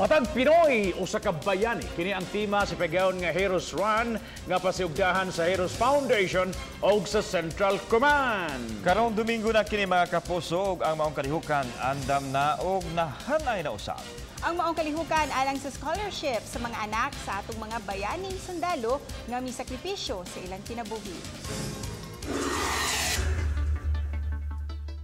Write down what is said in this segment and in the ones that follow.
Matag Pinoy usa ka bayani. Kini ang tema sa pagayon nga Heroes Run nga pasiugdahan sa Heroes Foundation og sa Central Command. Karong Domingo na kini, mga kapuso, ug ang maong kalihukan andam na og nahanay na usab. Ang maong kalihukan alang sa scholarship sa mga anak sa atong mga bayaning sundalo nga misakripisyo sa ilang kinabuhi.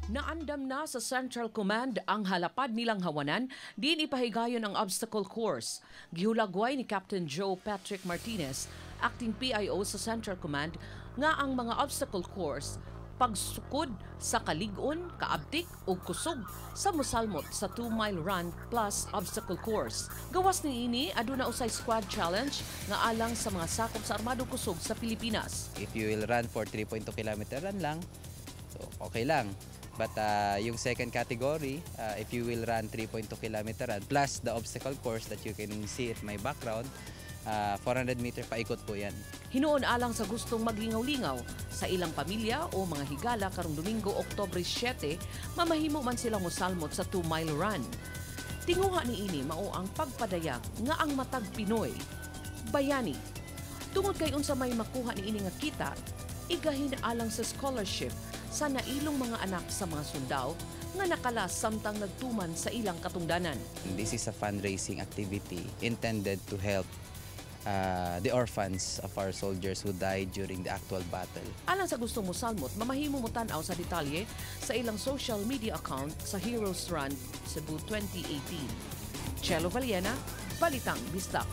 Naandam na sa Central Command ang halapad nilang hawanan, din ipahigayon ang obstacle course. Gihulagway ni Captain Joe Patrick Martinez, acting PIO sa Central Command, nga ang mga obstacle course pagsukod sa kalig-on, kaabtik ug kusog sa musalmot sa 2-mile run plus obstacle course. Gawas ni ini, aduna usay squad challenge nga alang sa mga sakop sa Armado Kusog sa Pilipinas. If you will run for 3.2 kilometer run lang, so okay lang. But yung second category, if you will run 3.2 kilometer run plus the obstacle course that you can see at my background, 400 meter paikot po yan. Hinuon alang sa gustong maglingaw-lingaw sa ilang pamilya o mga higala karong Domingo, Oktubre 7, mamahimo man silang mosalmot sa 2-mile run. Tinguha ni ini mao ang pagpadayag nga ang matag Pinoy bayani. Tungod kay unsa may makuha ni ini nga kita, igahin alang sa scholarship sa nailong mga anak sa mga sundao nga nakalas samtang nagtuman sa ilang katungdanan. This is a fundraising activity intended to help the orphans of our soldiers who died during the actual battle. Alang sa gustong mosalmot, mamahimo mo tan-aw sa detalye sa ilang social media account sa Heroes Run Cebu 2018. Chelo Valiena, Balitang Bisdak.